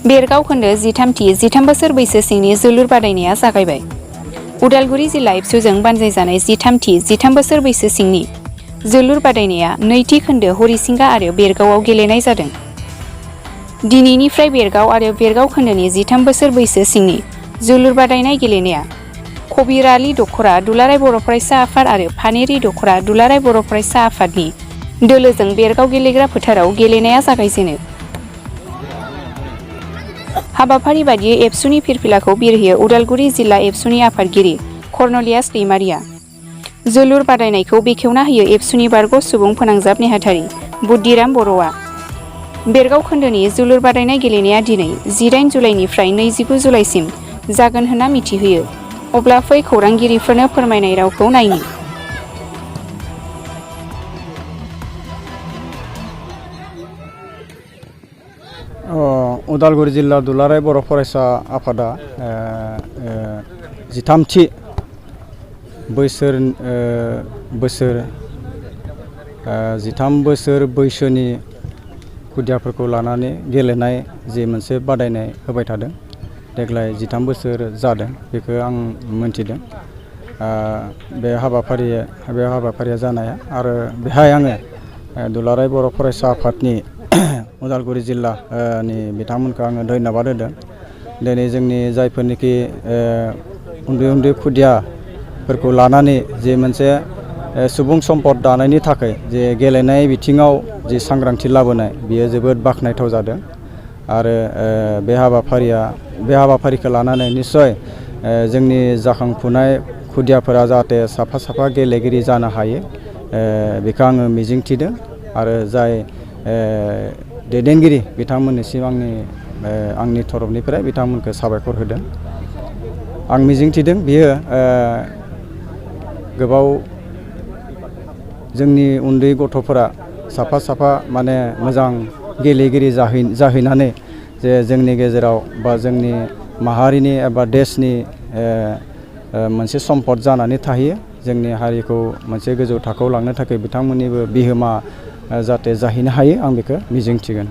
बेरगाव खोन्दो 13थि 13 बोसोर बैसो सिंनि जोलुर बादायनाया जागायबाय। उदालगुरि जिल्ला एबसुजों बानजायजानाय 13थि 13 बोसोर बैसो सिंनि जोलुर बादायनाया नैथि खोन्दो हरिसिंगा आरो बेरगावआव गेलेनाय जादों। दिनैनिफ्राय बेरगाव आरो बेरगाव खोन्दोनि 13 बोसोर बैसो सिंनि जोलुर बादायनाय गेलेनाया कबिरालि दख'रा दुलाराय बर' फरायसा आफाद आरो फानेरि दख'रा दुलाराय बर' फरायसा आफादनि दोलोजों बेरगाव गेलेग्रा फोथाराव गेलेनाया जागायजेनो। हाबाफारि बादियै एबसुनि फिरफिलाखौ बिरहोयो उदालगुरि जिल्ला एबसुनि आफादगिरि कर्नलियास दैमारिया। जोलुर बादायनायखौ बेखेवना होयो एबसुनि बारग' सुबुं फोनांजाब नेहाथारि बुद्दिराम बर'आ। बेरगाव खोन्दोनि जोलुर बादायनाय गेलेनाया दिनै 18 जुलाइनिफ्राय 29 जुलाइसिम जागोन होनना मिथिहोयो। अब्ला फै खौरांगिरिफोरनो फोरमायनाय रावखौ नायनि। उदालगुरि जिल्ला दुलाराय बर' फरायसा आफादा 13थि बोसोर बैसोनि खुदियाफोरखौ लानानै गेलेनाय जि मोनसे बादायनाय होबाय थादों। देग्लाय 13 बोसोर जादों बेखौ आं मोनथिदों। बे हाबाफारिया जानाया आरो बेहाय आङो दुलाराय बर' फरायसा आफादनि उदालगुरि जिल्लानि बिथांमोनखौ आङो धन्यबाद होदों। दिनै जोंनि जायफोरनिखि उन्दै उन्दै खुदियाफोरखौ लानानै जि मोनसे सुबुं सम्पद दानायनि थाखाय जे गेलेनाय बिथिङाव जि सांग्रांथि लाबोनाय बियो जोबोद बाख्नायथाव जादों। आरो बे हाबाफारिखौ लानानै निस्सय जोंनि जाखांफुनाय खुदियाफोरा जाहाथे साफा साफा गेलेगिरि जानो हायो बेखौ आङो मिजिंथिदों। आरो जाय दैदेनगिरि बिथांमोननिसिम आंनि तरफनिफ्राय बिथांमोनखौ साबायखर होदों। आं मिजिंथिदों बियो गोबाव जोंनि उन्दै गथ'फोरा साफा साफा माने मोजां गेलेगिरि जाहैनानै जे जोंनि गेजेराव बा जोंनि माहारिनि एबा देशनि मोनसे सम्पद जानानै थाहैयो। जोंनि हारिखौ मोनसे गोजौ थाखोआव लांनो थाखाय बिथांमोननिबो बिहोमा जाहाथे जाहैनो हायो आं बेखौ मिजिंथिगोन।